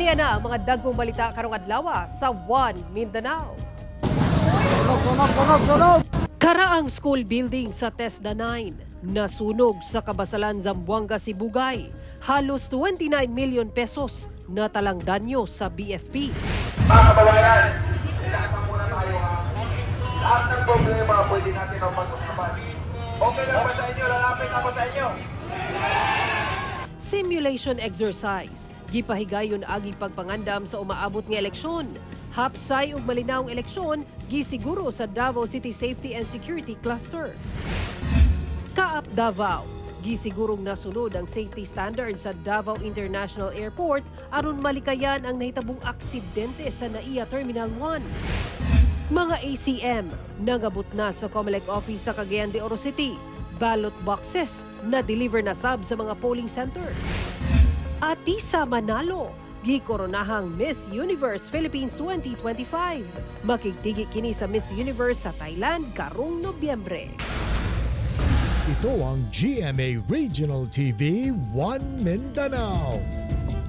Kaya na ang mga dagkong balita karong adlaw sa One Mindanao. Karaang school building sa TESDA 9 nasunog sa Kabasalan, Zamboanga, Sibugay. Halos ₱29 million na talang danyo sa BFP. Mga kababayan, relax muna tayo ha. Lahat ng problema pwede natin ang pag-usapan. Okay lang ba sa inyo? Lalapit ako sa inyo. Simulation exercise, gipahigayon agi pagpangandam sa umaabot nga eleksyon. Hapsay ug malinawong eleksyon gisiguro sa Davao City Safety and Security Cluster. Kaap Davao, gisigurong nasunod ang safety standards sa Davao International Airport aron malikayan ang nahitabong aksidente sa NAIA Terminal 1. Mga ACM nangabot na sa COMELEC office sa Cagayan de Oro City. Ballot boxes na deliver na sab sa mga polling center. Ahtisa Manalo, gikoronahang Miss Universe Philippines 2025. Makigtigi kini sa Miss Universe sa Thailand karong Nobyembre. Ito ang GMA Regional TV, One Mindanao.